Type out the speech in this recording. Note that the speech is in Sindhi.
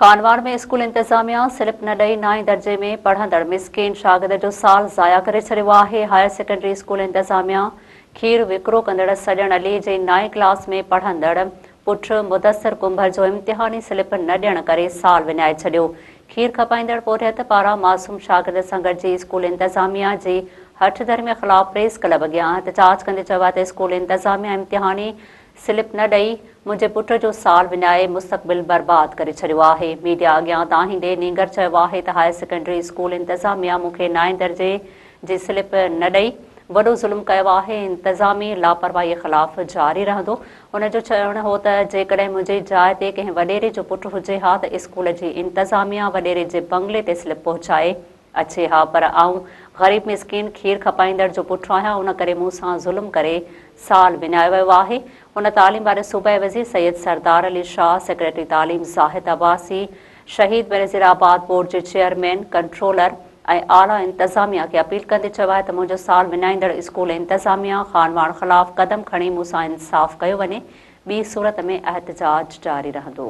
خانواهڻ ۾ اسڪول انتظاميا سلپ نه ڏئي نائين درجي ۾ پڙهندڙ مسڪين شاگرد جو سال ضايع ڪري ڇڏيو آهي، هائير سيڪنڊري اسڪول انتظاميا کير وڪرو ڪندڙ سڄڻ علي جي نائين ڪلاس ۾ پڙهندڙ پٽ مدثر ڪنڀر جو امتحاني سلپ نه ڏيڻ ڪري سال وڃائي ڇڏيو، کير کپائيندڙ پورهيت پاران معصوم شاگرد سان گڏجي اسڪول انتظاميا جي هٺ ڌرمي خلاف پريس ڪلب اڳيان احتجاج ڪندي چيو آهي ته اسڪول انتظاميا امتحاني سلپ نه ڏئي منهنجي پٽ جو سال وڃائي مستقبل برباد ڪري ڇڏيو آهي. ميڊيا اڳيان دانهيندي نينگر چيو آهي ته هائير سيڪنڊري اسڪول انتظاميا مون کي نائين درجي جي سلپ نه ڏئي وڏو ظلم ڪيو آهي، انتظامي لاپرواهي خلاف جاري رهندو. هن جو چوڻ هو ته جيڪڏهن منهنجي جاء تي ڪنهن وڏيري جو پٽ هجي ها ته اسڪول جي انتظاميا وڏيري جي بنگلي تي سلپ پهچائي اچي ها پر آئون غريب مسڪين کير کپائيندڙ جو پٽ آهيان ان ڪري مون سان ظلم ڪري سال وڃايو ويو آهي. هن تعليم واري صوبائي وزير سيد سردار علي شاهه، سيڪريٽري تعليم زاهد عباسي، شهيد بينظير آباد بورڊ جي چيئرمين، ڪنٽرولر ۽ اعليٰ انتظاميا کي اپيل ڪندي چيو آهي ته منهنجو سال وڃائيندڙ اسڪول انتظاميا خانواهڻ خلاف قدم کڻي مون سان انصاف ڪيو وڃي ٻي صورت ۾ احتجاج جاري رهندو.